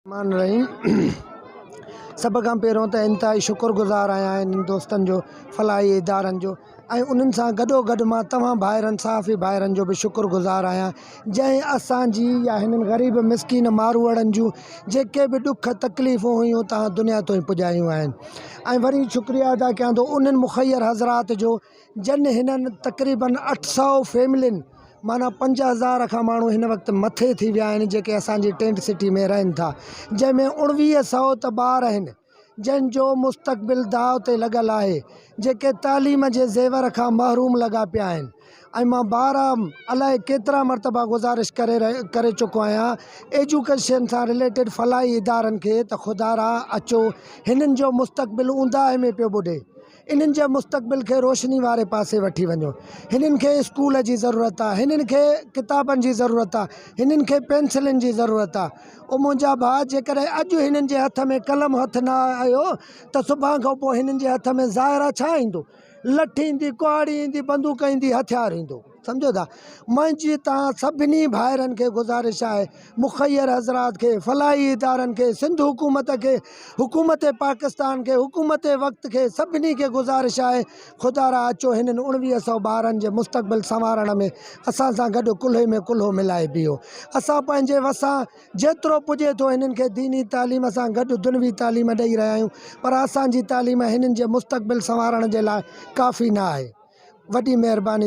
الرحمٰن الرحيم سڀ کان پهريون ته انتهائي شڪر گذار آهيان انهن دوستن جو فلاحي ادارن جو ۽ انهن سان گڏو گڏ مان توهان ڀائرن صحافي ڀائرن جو به شڪر گذار آهيان جنهن اسانجي يا هنن غريب مسڪين ماروئڙن جون جيڪي به ڏک تڪليفون هيون توهان دنيا تائين پڄايون آهن ۽ وري شڪريه ادا ڪيان ٿو انهن مخير حضرات جو جن هنن تقريبن 800 فيملين معنيٰ 5000 کان ماڻهو هن وقت مٿي ٿي ويا آهن جيڪي اسان جي ٽينٽ سٽي ۾ رهن ٿا جنهن ۾ 19 سئو ته ٻار آهن جن جو مستقبل داء تي لڳل آهي جيڪي تعليم جي زيور کان محروم لڳا پيا آهن ۽ مان بارها الائي ڪيترا مرتبا گذارش ڪري ڪري چڪو آهيان ايجوڪيشن سان رليٽيڊ فلاحي ادارن کي ته خدارا اچو هنن جو مستقبل اونداهي ۾ پيو ٻڏي انهن جي مستقبل کي روشني واري پاسي وٺي وڃو. هنن کي اسڪول جي ضرورت آ، هنن کي ڪتابن جي ضرورت آ، هنن کي پينسلن جي ضرورت آ. او منهنجا ڀاء جيڪڏهن اڄ هنن جي هٿ ۾ قلم هٿ نه آيو ته سڀان کان پوء هنن جي هٿ ۾ ظاهر آ ڇا ايندو؟ لٺ ايندي، ڪهاڙي ايندي، بندوق ايندي، هٿيار ايندو. سمجهو ٿا؟ منهنجي توهان سڀني ڀائرن کي گذارش آهي، مخير حضرات کي، فلاحي ادارن کي، سنڌ حڪومت کي، حڪومت پاڪستان کي، حڪومت وقت کي، سڀني کي گذارش آهي خدارا اچو هنن 19 سئو ٻارن جي مستقبل سنوارڻ ۾ اسان سان گڏ ڪلهي ۾ ڪلهو ملائي بيهو. اسان پنهنجي وسان جيترو پڄي ٿو هنن کي ديني تعليم سان گڏ دنوي تعليم ڏئي رهيا آهيون پر اسان جي تعليم هنن جي مستقبل سنوارڻ جي لاء ڪافي نه آهي. وڏي مهرباني.